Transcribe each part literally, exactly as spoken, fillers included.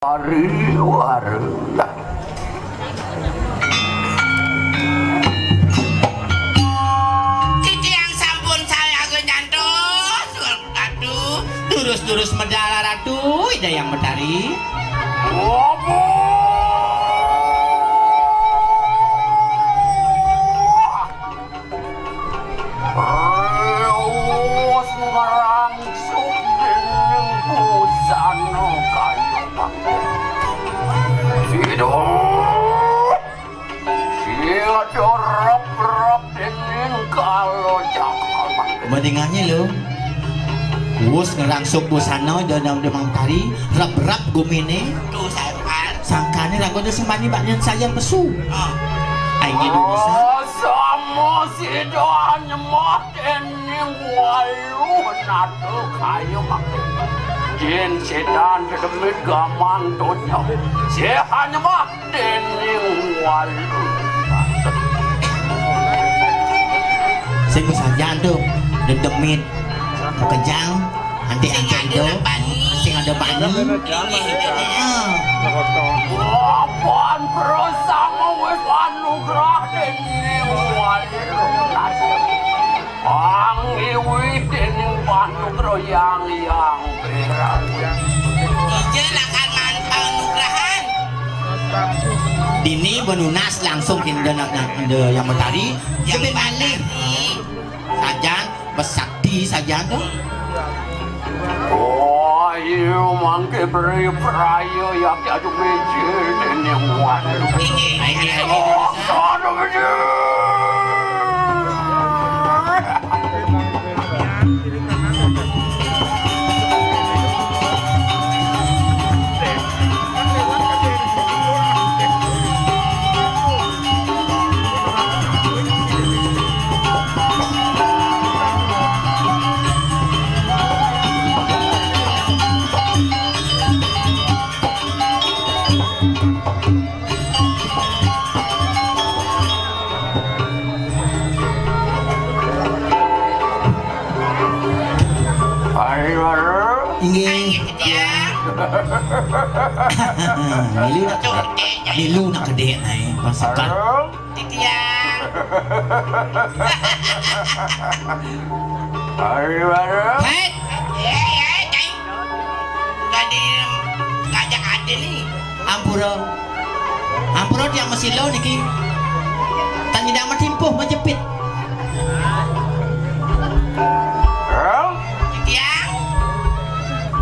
Ari wara. Titiang sampun sayaga nyantos, Ratu. Durus-durus medal, Ratu, Ida Hyang Betari. Apa? Reueus ngrangsuk dening busana kayu bakti. Sido, sido rep-rep dening kala cakal bakti. Mendingannya lo. Wus ngrangsuk busana dana demang tari, rep-rep gumine. Tuh, saya. Sangkane raga sing bani bak nyen sayan pesu. Ah. Ai ngedusa. Oh, sama sida nyembah dening walu nata kaya mangke. Yen setan dedemit gamang donya. Setan nyembah dening walu. Sing sajan to, dedemit. Kejang, anti-anti ada ido, bani. Sing ada bani. Heeh. Apan prasama wis anugrah dening wali. Angiwi dening panugrah yang yang berang. Ija lakar man panugrahan. Dini benunas langsung kinda nak, nak, kinda yang betari. Yang jebin malih. Sajan, besakti sajan to. Oh, iya, mangke beri peraya yak jadu meja dene wan. Inggih, inggih, inggih. Oh, aduh, aduh. Hari baru. Inggih. Iya. Milu nak, milu nak kedek naik. Pasal. Halo. Titiang. Hari baru. Hei. Hei, hei, cai. Tadi ngajak ade ni. Ampura. Ampura tiang masila niki. Tan nyidang matimpuh majepit. Halo. Titiang.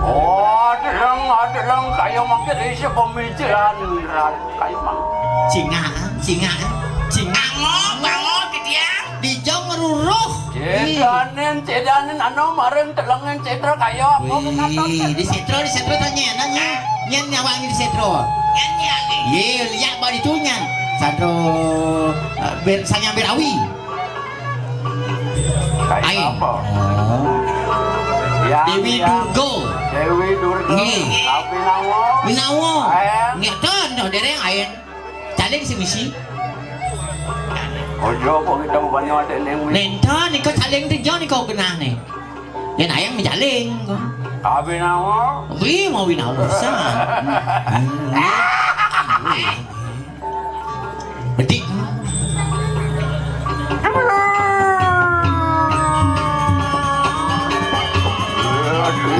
Oh, adeleng, adeleng kaya mangke isi pemikiran, Rat. Kayu mang. Cingak, cingak, cingak. Bango, bango, Titiang. Dija ngruruh. Cedanin, cedanin, anu, maring telengin cetra kaya apa. Wih, di setro, di setro tanya, nanya. Nyen nyawang di setro. Nyen nyawang. Ye, liak ba ditu nyen. Satro, eh, bir, sanyang birawi. Kayu apa? Oh. Ya, Dewi ya. Durga. Dewi Durga. Nggih. Tapi nawa. Minawa. Ayan. Nggih, ten, no, dereng ayan. Caling sing misi. Ojo kok kita banyak ada yang misi. Nenten, niko caling tu jo, niko genah ni. Yen ayang mencaling ko. Tapi nawa. Wih, mau winawa pisan. Bedik.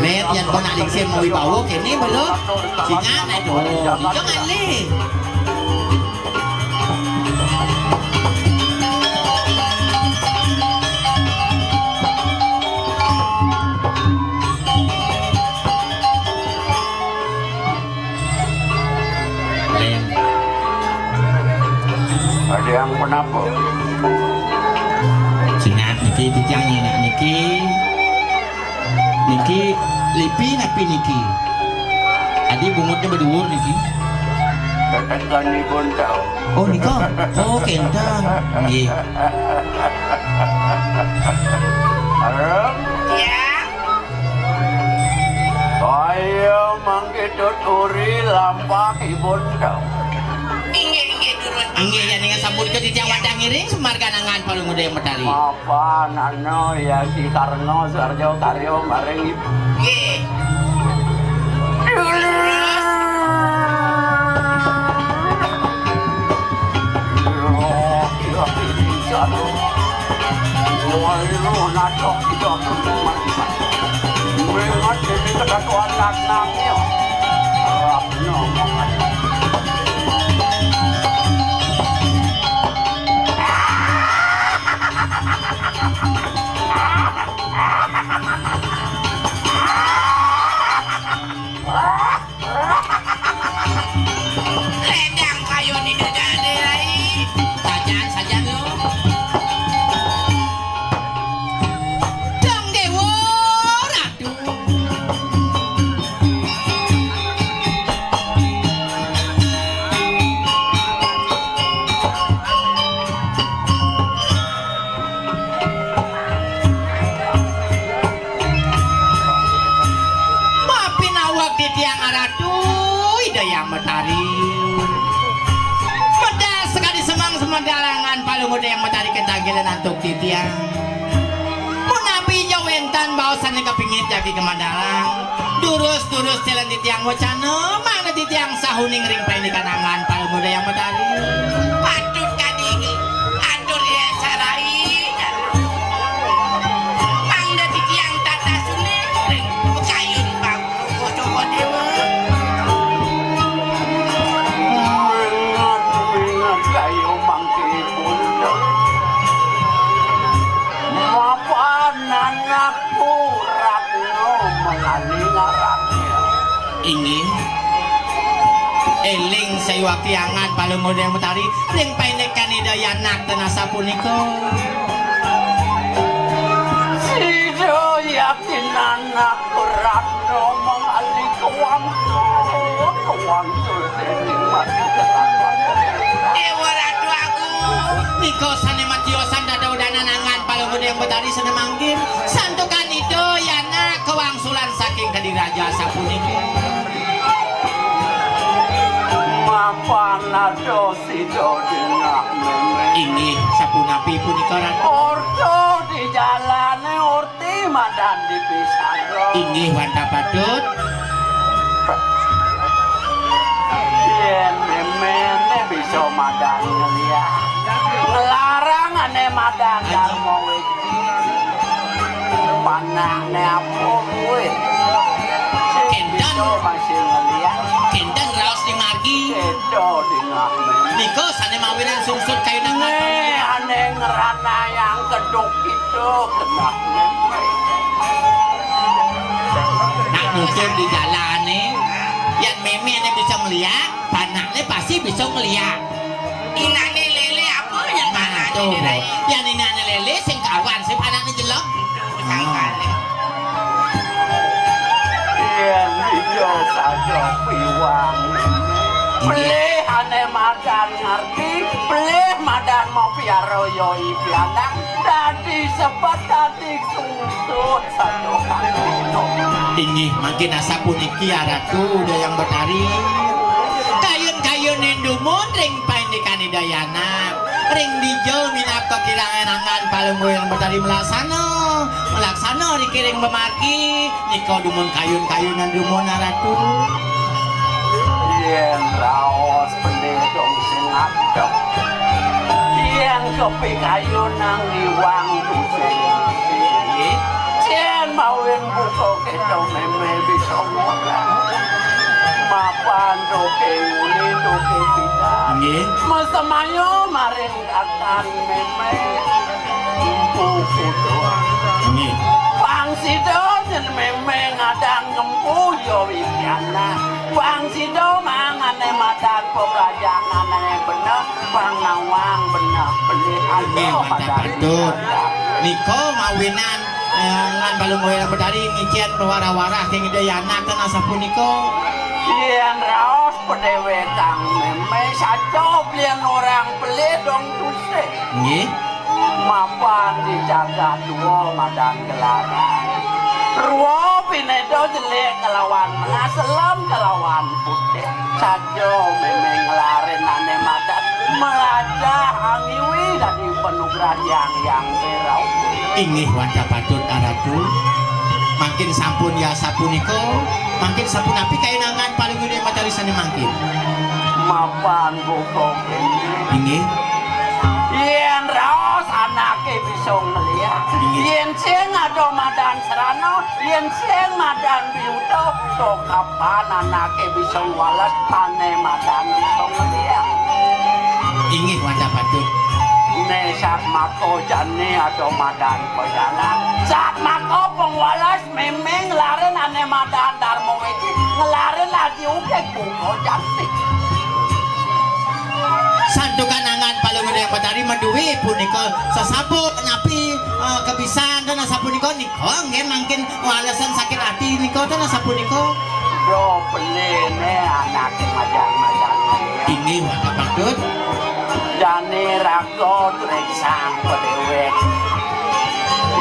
Met yan kau nak lingsir mau wibawa kene belo. Singan aduh. Jangan le. Ada yang kenapa? Singat niki, titiang nyingat niki. Niki lipi napi niki? Adi bungut ni baduur niki. Tetekan ni pun tahu. Oh, nika. Oh, kenten. Nggih. Arum. Ya. Kaya mangke tuturi lampah ibun to. Inggih, inggih, durus. Inggih, ya, dengan sampun ke titiang wantah ngiring, semarga nangan palung udah yang medari. Mapan, anu, ya, Ki Karno, Suarjo, Karyo, maring ibu. Nggih. Durus. Satu anak nangis. Rapnya omongan. Ledang kayu ni dadane ai. Sajan, sajan lo. Dang Dewa Ratu. Mapi naweg titiang Ratu Ida Hyang Betari. Medal sekadi semeng semedalangan Palungguh Ida Hyang Betari kentanggilan antuk titiang. Punapi ja wénten baos sané kepingit jagi kemandalang. Durus-durus jalan titiang wacana, mangda titiang sahuning ring paindikan anggan Palungguh Ida Hyang Betari. Patut kadi atur ya sarai. Mangda titiang tata suning ring pakayun Prabu Joko Dewa. Mingat, mingat kayu mangkipun. Mapan anakku Ratna mengalih ngarannya. Inggih. Éling sayuwakti anggan Palungguh Ida Hyang Betari ring paindikan Ida Hyang Betari ten asapunika. Sida yakin anak Ratna mengalih kawangsul, kawangsul dening mati kelawan. Déwa Ratu Agung. Nika sané matiosan dadaudanan anggan Palungguh Ida Hyang Betari sané mangkin. Santukan Ida Hyang Betari kawangsulan saking kadi raja sapunika. Mapan ada sida dingah mémé. Inggih, sapunapi punika, Ratu? Orta di jalané, orti madan di pisaga. Inggih, wantah patut. Yén méméné bisa madan ngeliat, nglarang ané madan Dharma Wéda. Panahné apa kuwi? Kénten. Bisa masih ngeliat. Kénten raos di margi. Kéto dingah mémé. Nika sané mawinan sungsut kayun anggan. Né ané ngranayang keduk kita kenah mémé. Nak nutur di jalané, yén mémé ané bisa ngeliat, panahné pasti bisa ngeliat. Inané lélé apa yang panahné to, dirai? Yén inané lélé sing karuan, sing panahné jelek. Sangkane. Yén iya saja piwang. Inggih. Pelih ané madan ngerti, pelih madan mapiara ya ibadah. Dadi sebet, dadi sungsut saja. Inggih, mangkin asapuniki, Ratu Dayang Betari. Kayun-kayuné dumun ring paindikan Ida Hyang Betari. Ring dija minab kakirangan anggan Palungguh Hyang Betari malaksana, malaksana riki ring pamargi, nika dumun kayun-kayunan dumun, Ratu. Yén raos pendeta sing ngadeg, yén kepikayunan ngiwang tusing. Nggih. Yén mawinan buka kita mémé bisa ngorang. Mapan toké nguni toké kita. Nggih. Masemaya maring kakan mémé. Empu kudu. Nggih. Pang sida nyen mémé ngadang ngempu ya widyana. Pang sida mangané madan pebrajangané bener, pang nawang bener pelih. Nggih, ayo mantap, madan patut. Nika mawinan, eh, ngan Palungguh Hyang Betari ngicén wara-wara king Ida Hyang Betari ten asapunika. Yén raos padéwékan mémé saja blian orang pelih dong tusing. Nggih. Mapan di jagat dua madan gelaran. Rua pineda jelik kelawan melas, selem kelawan putih. Saja mémé nglarin ané madan melajah angiwi dadi panugrah Hyang Hyang Wirawa. Inggih wantah patut, Ratu. Mangkin sampun ya sapunika, mangkin sapunapi kayun anggan Palungguh Ida Hyang Betari sané mangkin? Mapan buka kéné. Inggih. Yén raos anaké bisa ngléak, yén sing ada madan srana, yén sing madan biuta, to kapan anaké bisa ngwales, ané madan bisa ngléak. Inggih, wantah patut. Né satmaka jani ada madan pajalan. Satmaka pangwales mémé nglarin ané madan Darma Wéci, nglarin aji ugi buka jati. Santukan angan Palungguh Batari madué punika sasabuk napi, eh, kabisan dan sapunika nika nggih mangkin walesan sakit ati nika ten sapunika. Bro, peléné anaké madan-madan. Inggih, wantah patut. Jani raga triksang padéwék.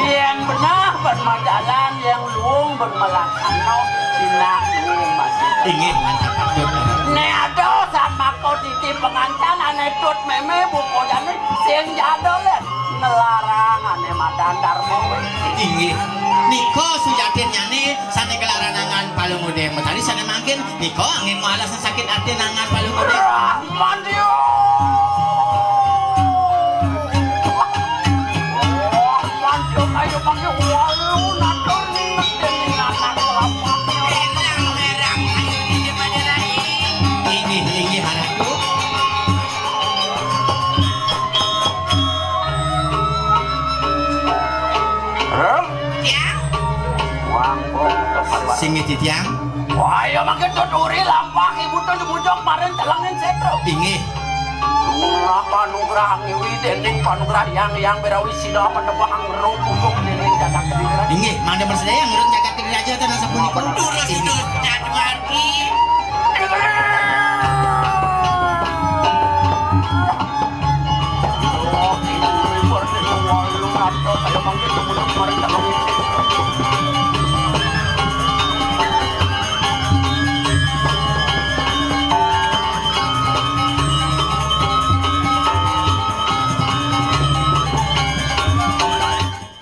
Yén benah bermajalan, yén luung bermelaksana, sinak luung masih. Inggih, wantah patut. Né ada satmaka titi pangancan ané tut mémé buka jani sing jadolén ngelarang ané madan Darma Wéci. Inggih. Nika sujatinnyané sané kelaranangan Palungguh Batari sané mangkin nika anggén walesan sakit ati angan Palungguh. Rahmandio. Rahmandio kayu panggil walu natur ninget dening anak kelapa. Inggih, inggih, Ratu. Hah? Tiang. Wang, wang, wang. Singgih titiang. Wah, ya mangke tuturi lampah ibu to jebujok maring telengin setra. Inggih. Napa nugrah ngiwi dening panugrah yang yang berawi sida apa tepang rupuk dening jagat kediri. Inggih, mangda bersedaya nurut jagat kediri aja tenan sapunika. Inggih.